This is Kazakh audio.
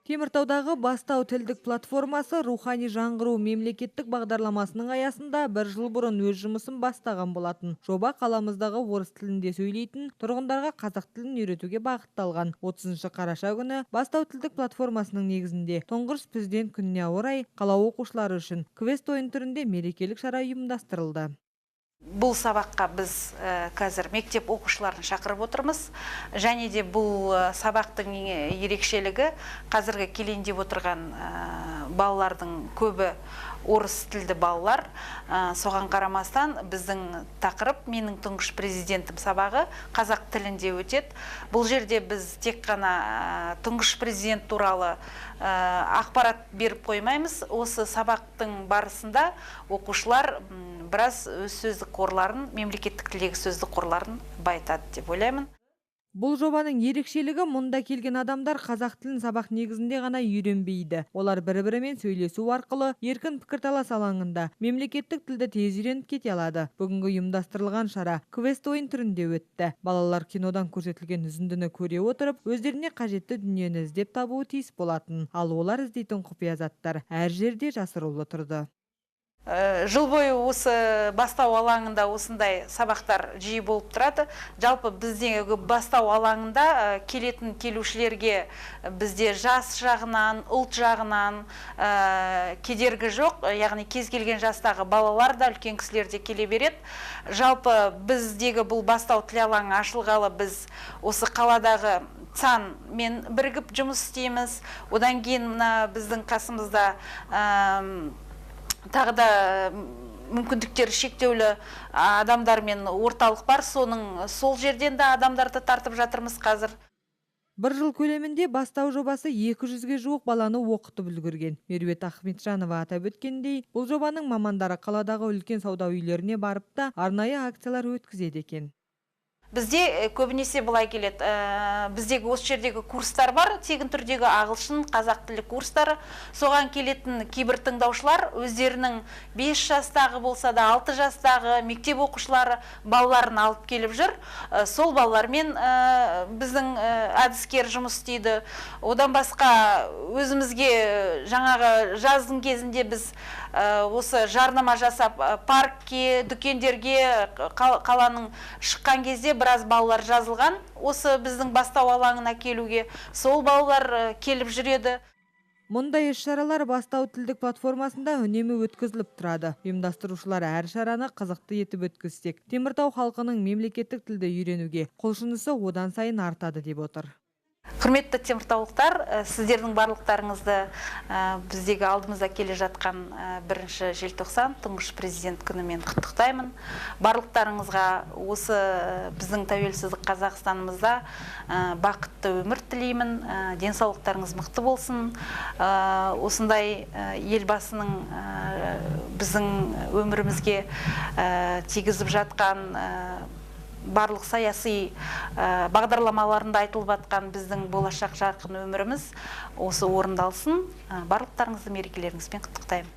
Теміртаудағы Бастау тілдік платформасы «Рухани жаңғыру» мемлекеттік бағдарламасының аясында бір жыл бұрын өз жұмысын бастаған болатын. Жоба қаламыздағы орыс тілінде сөйлейтін тұрғындарға қазақ тілін үйретуге бағытталған. 30 қараша күні Бастау тілдік платформасының негізінде Тұңғыш Президент күніне орай қала оқушылары үшін квест ойын түрінде мерекелік шара ұйымдастырылды. Бұл сабаққа біз қазір мектеп оқушыларын шақырып отырмыз. Және де бұл сабақтың ерекшелігі: қазіргі келейін деп отырған балалардың көбі орыс тілді балалар. Соған қарамастан, біздің тақырып «Менің тұңғыш президентім» сабағы қазақ тілінде өтеді. Бұл жерде біз тек қана тұңғыш президент туралы ақпарат беріп қоймаймыз. Осы сабақтың барысында оқушылар біраз өз сөздік қорларын, мемлекеттік тілдегі сөздік қорларын байытады деп ойлаймын. Бұл жобаның ерекшелігі: мұнда келген адамдар қазақ тілін сабақ негізінде ғана үйренбейді. Олар бір-бірімен сөйлесу арқылы еркін пікірталас алаңында мемлекеттік тілді тез үйреніп кете алады. Бүгінгі ұйымдастырылған шара квест ойын түрінде өтті. Балалар кинодан көрсетілген үзіндіні көре отырып, өздеріне қажетті дүниені іздеп табуы тиіс болатын. Ал олар іздейтін құпия заттар әр жерде жасырулы тұрды. Жыл бойы осы Бастау алаңында осындай сабақтар жиі болып тұрады. Жалпы, біздегі Бастау алаңында келетін келушілерге бізде жас жағынан, ұлт жағынан кедергі жоқ, яғни кез келген жастағы балалар да, үлкен кісілер де келе береді. Жалпы, біздегі бұл Бастау тіл алаңы ашылғалы біз осы қаладағы ЦАН мен бірігіп жұмыс істейміз. Одан кейін мына біздің қасымызда тағы да мүмкіндіктері шектеулі адамдармен орталық бар, соның сол жерден де адамдарды тартып жатырмыз қазір. Бір жыл көлемінде Бастау жобасы 200-ге жуық баланы оқытып үлгерген. Меруерт Ахметжанова атап өткендей, бұл жобаның мамандары қаладағы үлкен сауда үйлеріне барып та арнайы акциялар өткізеді екен. Бізде көбінесе былай келеді: біздегі осы жердегі курстар бар, тегін түрдегі ағылшын, қазақ тілі курстары. Соған келетін кейбір тыңдаушылар өздерінің 5 жастағы болса да, 6 жастағы мектеп оқушылары балаларын алып келіп жүр. Сол балалармен біздің әдіскер жұмыс істейді. Одан басқа, өзімізге жаңағы жаздың кезінде біз осы жарнама жасап, паркке, дүкендерге, қаланың шыққан кезде біраз балалар жазылған осы біздің Бастау алаңына келуге. Сол балалар келіп жүреді. Мұндай іс-шаралар Бастау тілдік платформасында үнемі өткізіліп тұрады. Ұйымдастырушылар әр шараны қызықты етіп өткізсек, Теміртау халқының мемлекеттік тілді үйренуге құлшынысы одан сайын артады деп отыр. Құрметті теміртаулықтар, сіздердің барлықтарыңызды біздегі алдымызда келе жатқан 1 желтоқсан, Тұңғыш Президент күнімен құттықтаймын. Барлықтарыңызға осы біздің тәуелсіздік Қазақстанымызда бақытты өмір тілеймін, денсаулықтарыңыз мықты болсын. Осындай Елбасының біздің өмірімізге тигізіп жатқан барлық саяси бағдарламаларында айтылып жатқан біздің болашақ жарқын өміріміз осы орындалсын. Барлықтарыңызды мерекелеріңізбен құттықтаймын.